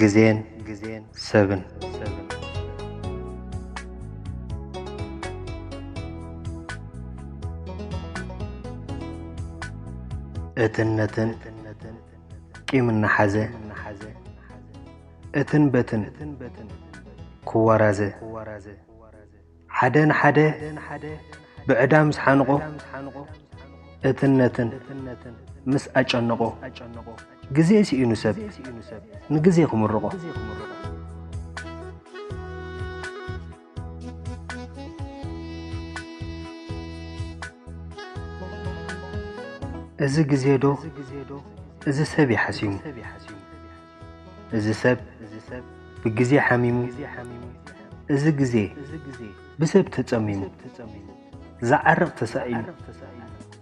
ግዜን ሰብን። እትን ነትን ቂም እናሓዘ፣ እትን በትን ክወራዘ፣ ሓደ ንሓደ ብዕዳ ምስ ሓንቖ፣ እትን ነትን ምስ ኣጨነቖ፣ ግዜ ስኢኑ ሰብ ንግዜ ክምርቖ። እዚ ግዜ ዶ እዚ ሰብ እዩ ሓሲሙ? እዚ ሰብ ብግዜ ሓሚሙ፣ እዚ ግዜ ብሰብ ተጸሚሙ፣ ዝዓርቕ ተሳኢኑ፣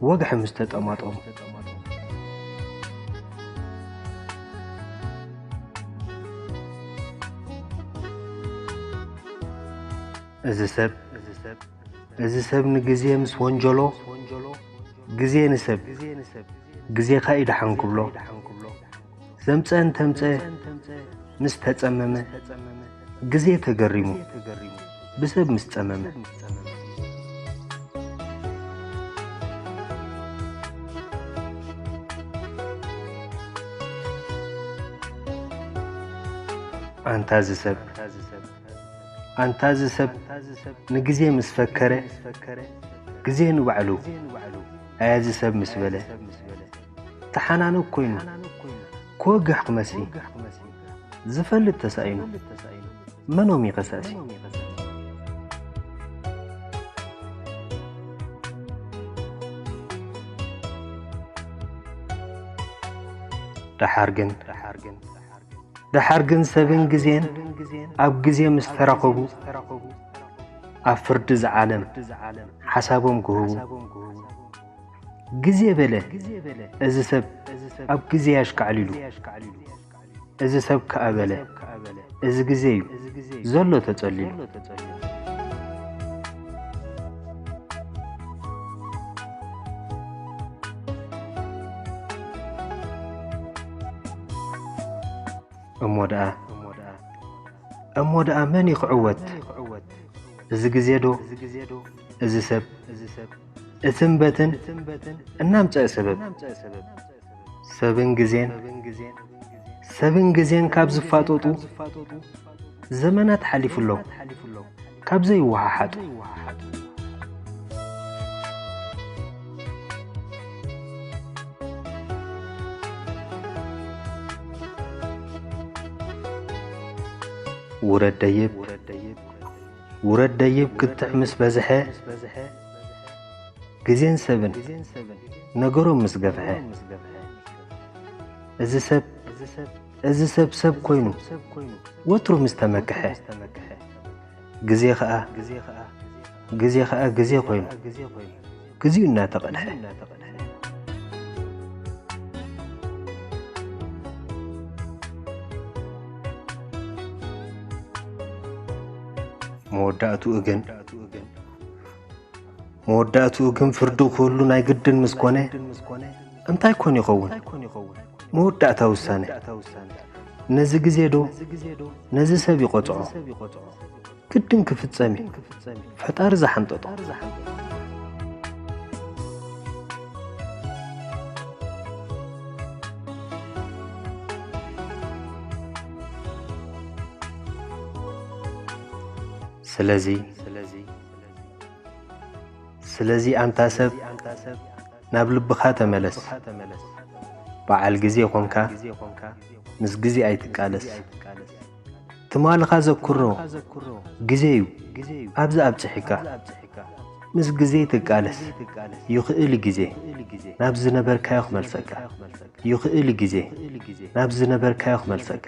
ወግሒ ምስ ተጠማጠሙ። እዚ ሰብ፣ እዚ ሰብ ንግዜ ምስ ወንጀሎ፣ ግዜ ንሰብ፣ ግዜኻ እዩ ደሓን ክብሎ። ዘምጸ እንተምጸ ምስ ተጸመመ፣ ግዜ ተገሪሙ ብሰብ ምስ ጸመመ። ኣንታ እዚ ሰብ፣ ኣንታ እዚ ሰብ ንግዜ ምስ ፈከረ፣ ግዜ ንባዕሉ ኣያ እዚ ሰብ ምስ በለ፣ ተሓናነቕ ኮይኑ ክወግሕ ክመሲ፣ ዝፈልጥ ተሳኢኑ መኖም ይኸሳሲ። ደሓር ግን፣ ደሓር ግን ሰብን ግዜን ኣብ ግዜ ምስ ተራኸቡ፣ ኣብ ፍርዲ እዚ ዓለም ሓሳቦም ክህቡ፣ ግዜ በለ እዚ ሰብ ኣብ ግዜ ያሽካዕሊሉ፣ እዚ ሰብ ከኣ በለ እዚ ግዜ እዩ ዘሎ ተጸሊሉ። እሞ ደኣ፣ እሞ ደኣ መን እዩ ክዕወት? እዚ ግዜ ዶ እዚ ሰብ? እትን በትን እናምጸአ ሰበብ። ሰብን ግዜን፣ ሰብን ግዜን ካብ ዝፋጠጡ ዘመናት ሓሊፉሎም ካብ ዘይወሓሓጡ። ውረድ ደይብ፣ ውረድ ደይብ ክትዕ ምስ በዝሐ፣ ግዜን ሰብን ነገሮም ምስ ገፍሐ፣ እዚ ሰብ፣ እዚ ሰብ ሰብ ኮይኑ ወትሩ ምስ ተመክሐ፣ ግዜ ኸኣ፣ ግዜ ኸኣ ግዜ ኮይኑ፣ ግዚኡ እናተቐድሐ። መወዳእትኡ ግን፣ መወዳእትኡ ግን ፍርዲ ክህሉ ናይ ግድን ምስ ኮነ፣ እንታይ ኮን ይኸውን መወዳእታ ውሳነ? ነዚ ግዜ ዶ ነዚ ሰብ ይቖጽዖ? ግድን ክፍጸም እዩ፣ ፈጣሪ ዝሓንጠጦ። ስለዚ፣ ስለዚ ኣንታ ሰብ፣ ናብ ልብኻ ተመለስ። በዓል ግዜ ኾንካ፣ ምስ ግዜ ኣይትቃለስ። ትማልኻ ዘክሮ፣ ግዜ እዩ ኣብዚ ኣብጽሒካ። ምስ ግዜ ትቃለስ። ይኽእል ግዜ ናብ ዝነበርካዮ ክመልሰካ። ይኽእል ግዜ ናብ ዝነበርካዮ ክመልሰካ።